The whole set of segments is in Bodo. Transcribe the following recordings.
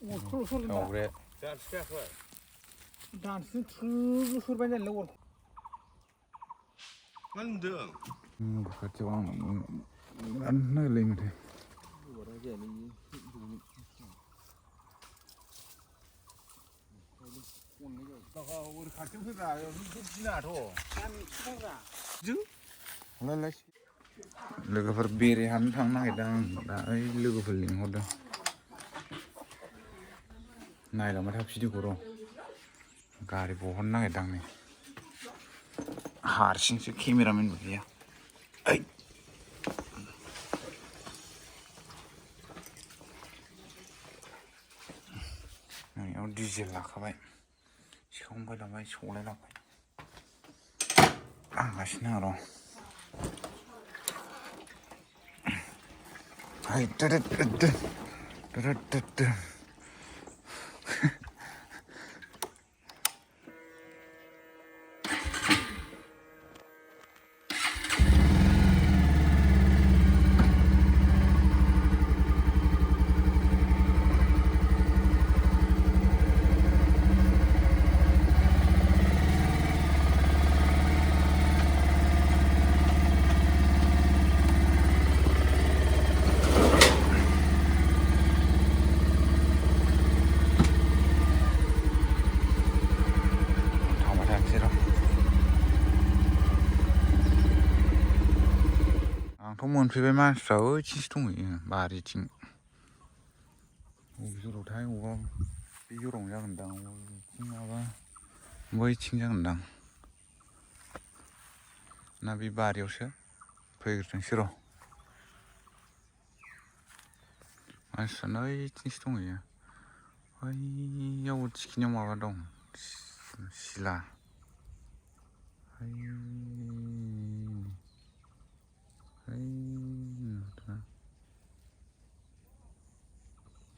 दाउरे दानस्रि थुसुरबाय नालाय अर मा नुदों खाथियाव आं नायलाय माथो खाथियाव फैब्रा गिनाङाथ' लोगोफोर बेरे हाबनो थांनो नागिरदों आं दा ओइ लोगोफोर लिंहरदों नायलांबाय था भिडिअखौ र' गारि बहननो नागिरदां नै हारसिंसो केमेरामेनबो गैया ओइ नैयाव डिजेल लाखाबाय सिखांबाय लाबाय सलायलांबाय आंगासिनो आं र' Hey, आंथ' मोनफैबाय मानसिफ्रा ओइथिंसो दंहैयो बारिथिं बबे जरावथाय बबेबा बे जरावनो जागोनदां बबेथिं माबा बैथिं जागोनदां ना बे बारियावसो फैग्रोथोंसै र' मानसिफ्रानो ओइथिंसो दंहैयो बैयाव थिखिनियाव माबा दं सिला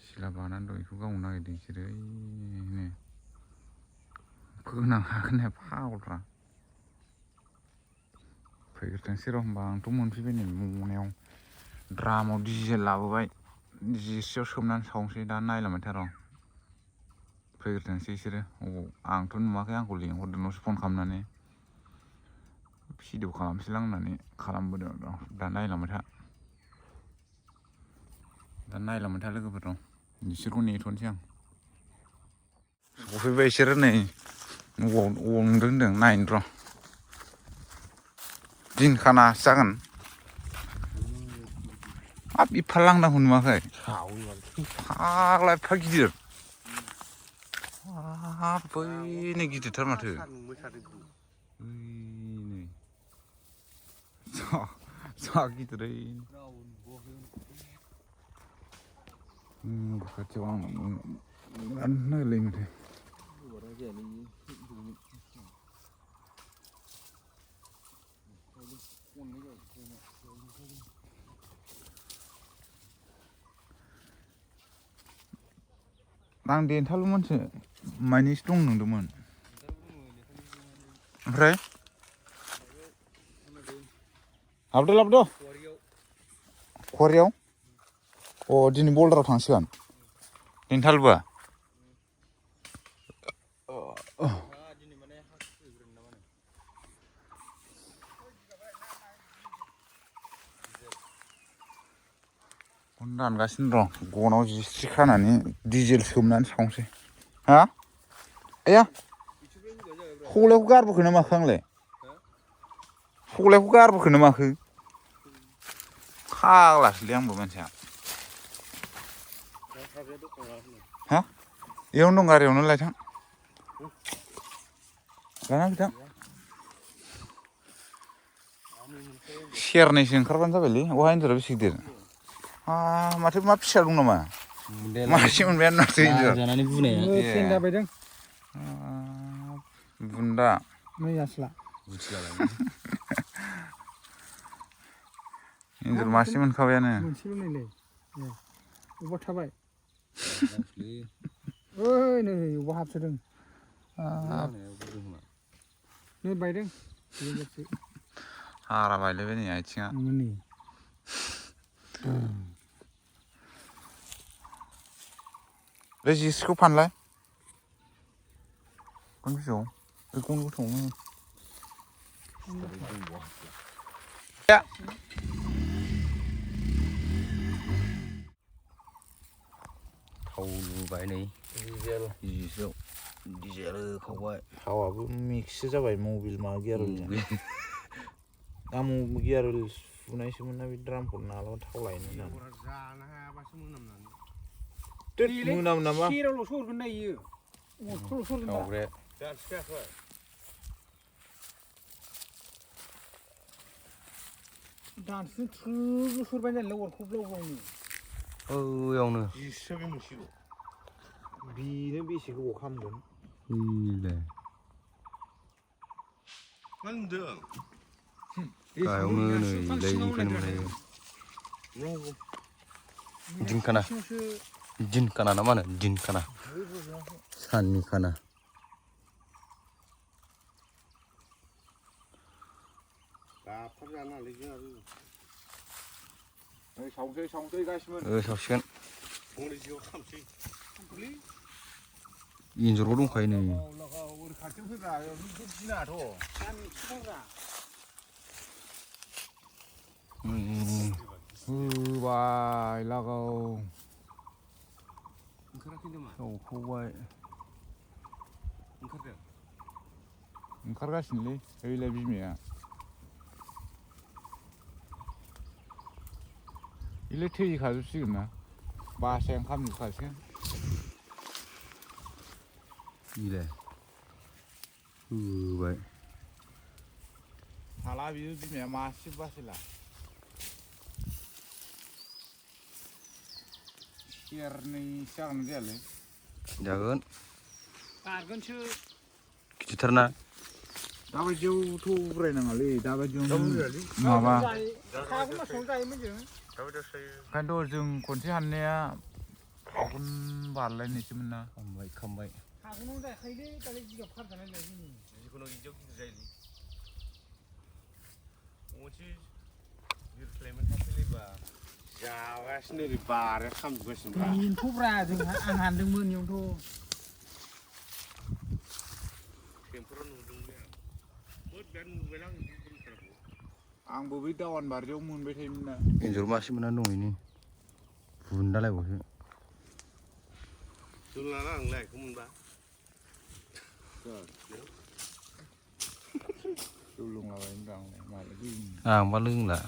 सिला बानानै दं बेखौ गावनो नागिरदों बिसोरो ओइनो फोनां हागोन ना फाग्लाफ्रा फैग्रोथोंसै र' होमबा आंथ' मोनफैबाय नै मनायाव द्रामाव डिजेल लाबोबाय जिस्रियाव सोमनानै सावनोसै दा नायलांबाय था र' फैग्रोथोंसै बिसोरो अबाव आंथ' नुवाखै आंखौ लिंहरदोंल'सो फन खालामनानै भिडिअ खालामसैलां होननानै खालामबोदों र' दा नायलांबाय था लोगोफोर दं बिसोरखौ नेथ'नोसै आं सफैबाय बिसोरो नै अबाव नुदों होनदों नायनो र' दिनखानासो जागोन हाब एफा लांदांखौ नुवाखै फाग्ला एफा गिदिर हाब बैनो गिदिरथार माथो नै जा गिदिरै खाथियाव आं नायलाय माथो आं देन्थालुमोनसो माइनिसो दं नंदोंमोन ओमफ्राय लाबोदो खवारियाव अ दिनै बल्दाराव थांसिगोन देन्थालुआ दानगासिनो दं गनाव जिस्रि खानानै डिजेल सोमनानै सावनोसै हा आया सलायखौ गारबोखो ना माखो आंलाय सलायखौ गारबोखो ना माखो फाग्लासोलै आंबो मानसिया हा इयावनो दं गारियावनो लायथां लाना फैथां सेरनैसो ओंखारबानो जाबायलै अहा एन्जरा बेसे गिदिर माथो मा फिसा दं नामा मासे मोनबायानो माथो एन्जर जानानै बुनाया फेन्दा बायदों बुन्दा नै आसला एन्जर मासे मोनखाबायानो मोनसेल' नैलै अबाव थाबाय ओइ नै अबाव हाबसोदों नै बायदों हारा बायलायबाय नै आथिङा जिस्रिखौ फानलाय गन बिजौ बे गन गोथांआवनो थाव लुबाय नै डिजेल होखावबाय थावाबो मिक्ससो जाबाय मबिल मा गियार आं गियार सुनायसोमोन ना बे ड्रामखौ नालाबा थाव लायनो होननानै जानो हायाबासो मोनामनानै मोनामो नामा सेरावल'सो हरगोन ना इयो अरखौल'सो हरगोन दा सावग्रे जानसिखायाखै दानसिनो थ्रुब सरबाय नालाय अरखौ ब्लाव ब्लावनो ओयावनो जिसो बे मोनसेल' बेनो बेसे गोबाव खामगोन इले मा नुदों गायावनो नै इलायनिफ्रायनो मोनहायो दिनखाना दिनखाना ना मा होनो दिनखाना साननि खाना दाफोर जानो हालै जोंहाबो सावसै गासिमोन सावसिगोन गंनै जिआव खामसै एन्जरबो दंखायो नै ओरै खाथियाव फैब्रा बेखौ गिनाङाथ' होबाय लागाव ओंखाराखै नामा सावखावबाय ओंखारदों ओंखारगासिनोलै ओइलाय बिमाया इलाय थैखाजोबसिगोन ना बासायानो खामजोबखासिगोन इले होबाय हाला बियो बिमाया मासे बासायला सेरनैसो जागोन जायालै जागोन बारगोनसो गिदिरथारना दाबायदियावथ' उरायनाङालै दाबायदियावनो माबा फागुन मासावनो जायोमोन जों ओंखायनोथ' जों खनसे हाननाया फागुन बारलायनायसोमोन ना खामबाय फागुनावनो जाखायोलै दालाय जिगाब खारजानायलाय जोंनि जिखुनु इदियाव गिदिर जायोलै मोनसे बिरख्लायमोन थाफैलायबा जागासिनो ओरै बाराया खामजोबगासिनो ब्रा बेनोथ'ब्रा जोंहा आं हानदोंमोन इयावथ' टेम्पराव नुदोंलै आं बिराद नुबायना आं बिरखानायखौ आंबो बै दावान बारियाव मोनबाय थायोमोन ना एन्जर मासे मोननानै दं इनि बुन्दालायबावसो जौ लाना आंलाय बेखौ मोनबा जौ लोंलाबायनो आंलाय मालाय आंबा लोंला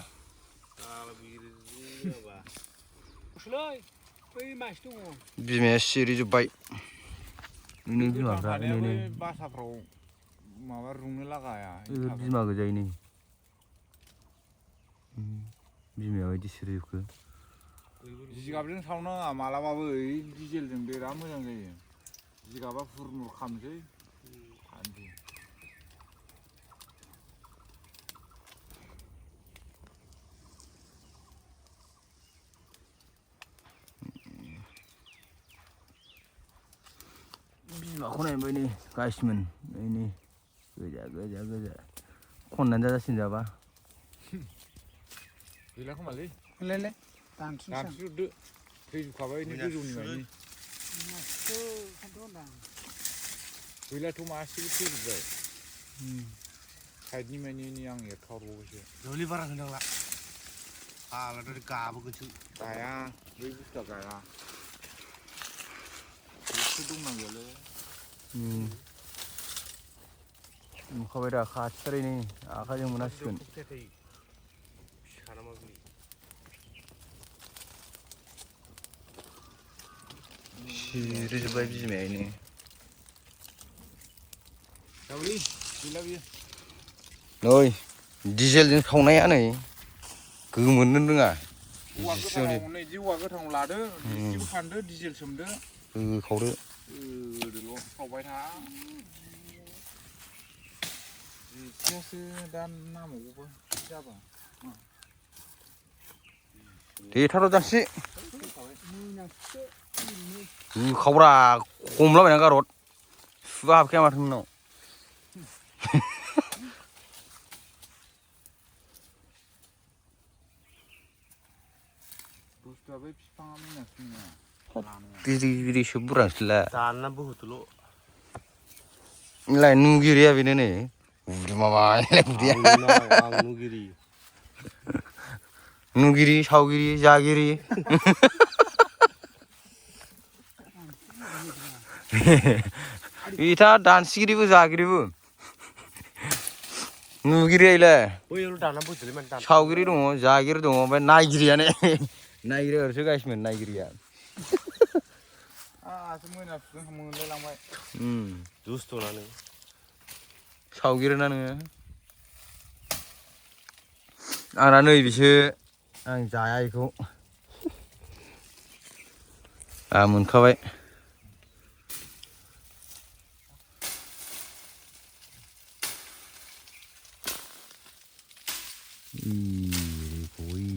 बै मासे दङ बिमाया सिरिजोब्बाय नों बिमाफ्रा बै बासाफ्राव माबा रुंनो लागाया बिमा गोजायै नै बिमाया बायदि सिरिजोबखो जिगाबजों सावनाङा मालाबाबो ओइ डिजेलजों बिराद मोजां जायो जिगाबा फुरमुर खामसै थानोसै बिमाखौ नायबाय नै गासिमोन नै गोजा गोजा गोजा खननानै जाजासिन जाबा गैला खोमालै होनलायलाय दानसुदो थैजोबखाबाय नै गोजौनि मानि गैलाथ' मासेबो थैजोब्बाय साइडनि मानि आं एरखाहरबावबायसो जोबलि बारा होनांला हालाथ' गाबोगोनसो गाया बै बुस्थुआ गाया एसे दंना गैयालै नुखाबाय दा खाथिथारै नै आखाइजों मोनासिगोन सिरिजोब्बाय बिमायैनो गैला बियो नै डिजेलजों सावनाया नै गोमोरनो रोङा औवा गोथाङाव नै बिदि औवा गोथाङाव लादो जिखौ फानदो डिजेल सोमदो होखावदो ओरैल' सावबाय था एसेयासो दा नांबावगौबा जाबा देथार' जासि होखावब्रा हमलाबायना गारहर सुआ हाबखाया माथो नोंनाव बुस्थुआ बै बिफाङा मोनाखै नङा गिदिर बुरजांसोला जाना बहुतल' लाय नुगिरिया बेनो नै उदै माबा उदैया आं नुगिरि नुगिरि सावगिरि जागिरि बिथा दानसिगिरिबो जागिरिबो नुगिरियालाय बैयाव दाना बोसोरलै माने दाना सावगिरि दङ जागिरि दङ ओमफ्राय नायगिरियानो नायगिरियासो गासिमोन नायगिरिया आंहासो मोनाफुगोन मोनलायलांबाय दुस्थ'ना नों सावगिरिना नोङो आंना नैबेसो आं जाया बेखौ आं मोनखाबाय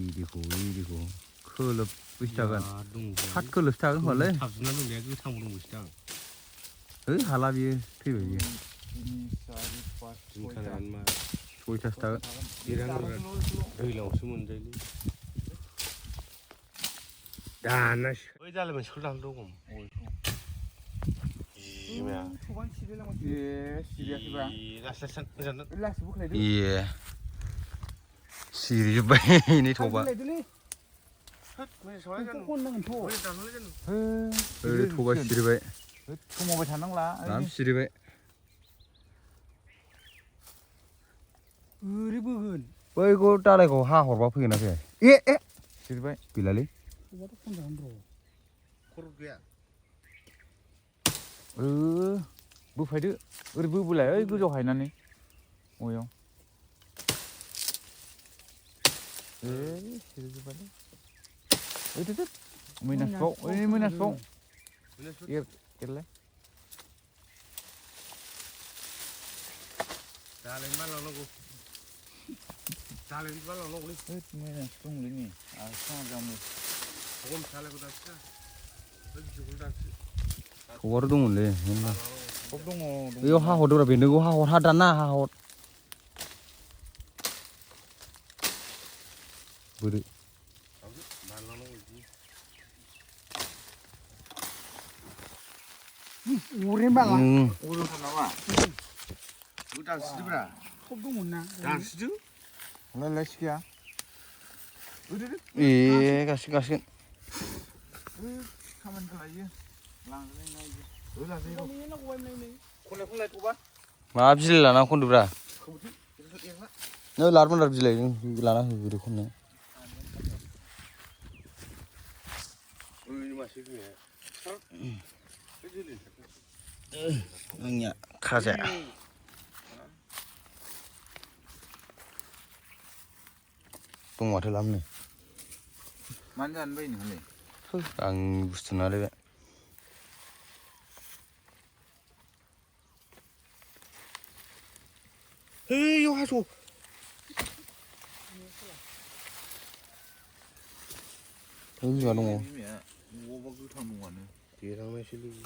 इदिखौ खोलोबबोसो थागोन हाथ खोलोबसो थागोन होनबालाय थाबजुना दंनाया गोथांबो दंबोसो दां है हाला बियो थैबाय बियो 6थासो थागोन दैलावसो मोनजायोलै दाना बै दालाय मोनसेखौ दानो दं जिमाया थबानो सिरिलांबाय ए सिरियाखैबा लासै मोजां लासै बोख्लायदो ए सिरिजोब्बाय नै थबा बोख्लायदोलै खननांगोनथ' थबा सिरिबाय समावबाय थानांला नाम सिरिबाय ओरै बोगोन बैखौ दालायखौ हाहरबा फैगोन ना फैया ए सिरिबाय गैलालै थबाथ' खनजागोन र' खर' गैया बोफायदो ओरै बोबोलाय ओइ गोजौ हायनानै अयाव सिरिजोब्बायलै ओइ दोद मैनासबाव ओइ मैनासबाव एरलाय दालायनो बालांनांगौ दालायनो बालांनांगौलै मैनास दंलै नै जामु गम सालायखौ दानसै बै बिजौखौ दानसै थबाथ' दंमोनलै सब दङ बैयाव हाहरदोब्रा बेन्दोंखौ हाहर हा दाना हाहर बोरै अरेन बाला अजनथार नामा दानसिदोब्रा सब दंमोन ना दानसिदो लाय सिखाया ए गासिगोन खामानिखौ लायो लांजानाय खनलाय थबा मा बिलाइ लाना खनदोब्रा नों लारमोनदार बिलाइजों लाना हो बोरै खननो आंनिया खाजाया दं माथो लामनो मानो जानो बायो नोंलाय आंनि बुस्थु नालाय बे हैयाव हास' बिमा दङ बिमाया बबावबा गोथां दङानो देरहांनायसो लोगो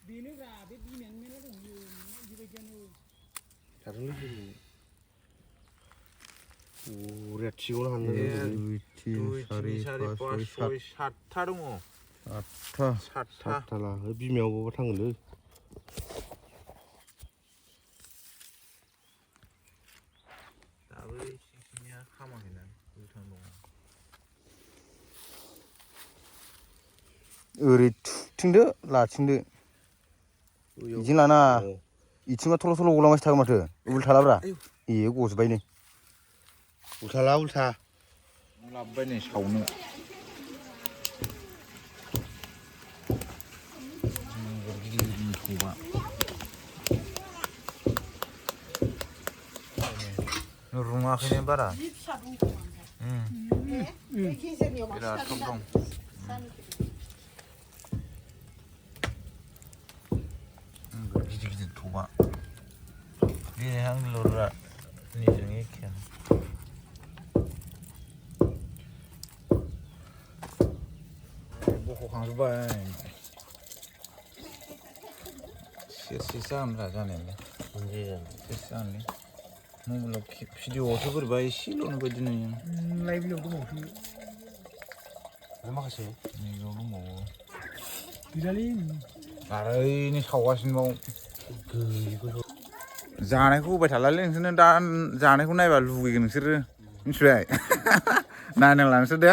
बेनोब्रा बे बिमायानो मेरला दं बेबायदियानो थादोंलै ओरै थिगावनो हाननांगौ 7था दङ 7था ला बिमायाव बबावबा थांगोनलै दाबो सिंनिया खामाखैना गोथां दङ ओरै थुथिंदो लाथिंदो बिदिनो लाना इथिंबा थल' थल' गलांबायसो थागोन माथो उल्था लाब्रा ए गजोब्बाय नै उल्था ला उल्था लाबोबाय नै सावनो गिदिर थबा रुङाखैनो बारा बिराद थब दं गिदिर गिदिर थबा बे आंल'रा निजों एखेयानो बख'खांजोब्बाय सेरसे जागोनब्रा जानायालाय सेरसे जागोनलै मबाइलाव भिडिअआवथ' बोरैबा एसेल' बायदि नुयो लाइभलियाव दंबावो माखासे नैबाव दंबावो गैलालै आरो ओइनै सावगासिनोबाव गैयिखौ जानायखौ होबाय थालालै नोंसोरनो दा जानायखौ नायबा लुगैगोन नोंसोरो मिथिबाय नायनांला नोंसोर दे